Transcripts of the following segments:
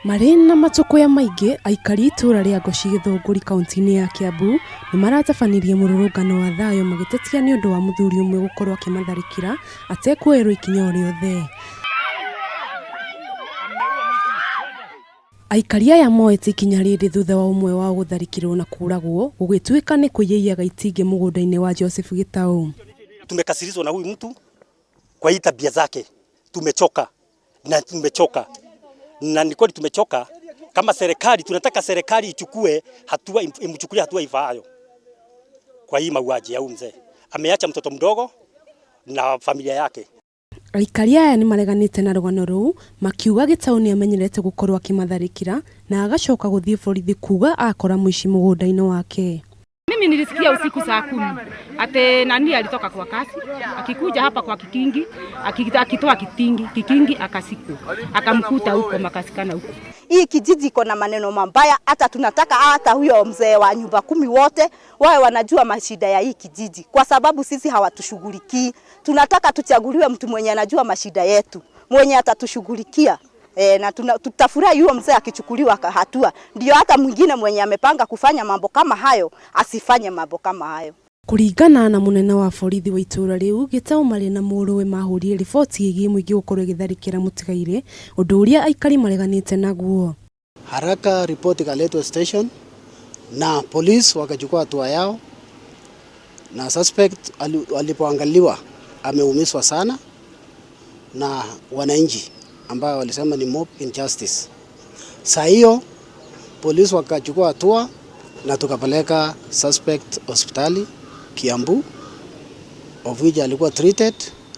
Marĩ na macũkũya maingĩ, aikari a itũũra rĩa Ngoci Gĩthũngũri kauntĩ-inĩ ya Kiambu nĩ maratabanirie mũrũrũngano wa thayũ magĩtetia nĩ ũndũ wa mũthuri ũmwe gũkorwo akĩmatharĩkĩra atekuoerwo ikinya o rĩothe. Aikari aya moete ikinya rĩrĩ thutha wa ũmwe wao gũtharĩkĩrwo na kũũragwo gũgĩtuĩka nĩ kũiyaiyaga itingĩ mũgũnda-inĩ wa Joseph Gĩtaũ. Tumekasirishwa na huyu mtu kwa hii tabia zake, tumechoka na tumechoka na ni kweli tumechoka. Kama serikali tunataka serikali ichukue hatua, imchukulie hatua ifaayo kwa hii mauaji ya huyu mzee. Ameacha mtoto mdogo na familia yake. Aikari aya nĩ mareganĩte na rũgano rũu makiuga Gĩtaũ nĩ amenyerete gũkorwo akĩmatharĩkĩra na agacoka gũthiĩ borithi kuga akora mũici mũgũnda-inĩ wake. Mimi nilisikia usiku saa 10 ate nani alitoka kwa kasi akikuja hapa kwa kikingi akitoa kitingi kikingi akasiku akamkuta huko makasikana huko. Hii kijiji iko na maneno mabaya, hata tunataka hata huyo mzee wa nyumba kumi wote wawe wanajua mashida ya hii kijiji, kwa sababu sisi hawatushughulikii. Tunataka tuchaguliwe mtu mwenye anajua mashida yetu, mwenye atatushughulikia. E, na tutafurahi huyo mzee akichukuliwa hatua, ndio hata mwingine mwenye amepanga kufanya mambo kama hayo asifanye mambo kama hayo. Kũringana na mũnene wa borithi wa itũũra rĩu, Gĩtaũ marĩ na mũrũwe mahũrire riboti ĩgiĩ mũingĩ gũkorwo ĩgĩtharĩkĩra mũtigairĩ, ũndũ ũrĩa aikari mareganĩte naguo. Haraka ripoti ikaletwa station na polisi wakachukua hatua yao, na suspect alipoangaliwa ameumizwa sana na wananchi ambao walisema ni mob injustice. Saa hiyo polisi wakachukua hatua na tukapeleka suspect hospitali Kiambu, of which alikuwa treated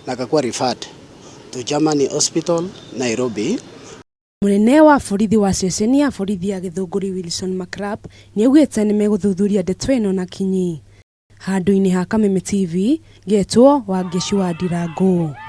na akakuwa referred to Germany Hospital Nairobi. Mũnene wa borithi wa ceceni ya borithi ya Gĩthũngũri Wilson Macrap nĩaugĩte nĩmegũthuthuria ndeto ĩno na kinyi. Handũ-inĩ ha Kameme TV, ngetwo Wangeci wa Ndirangũ.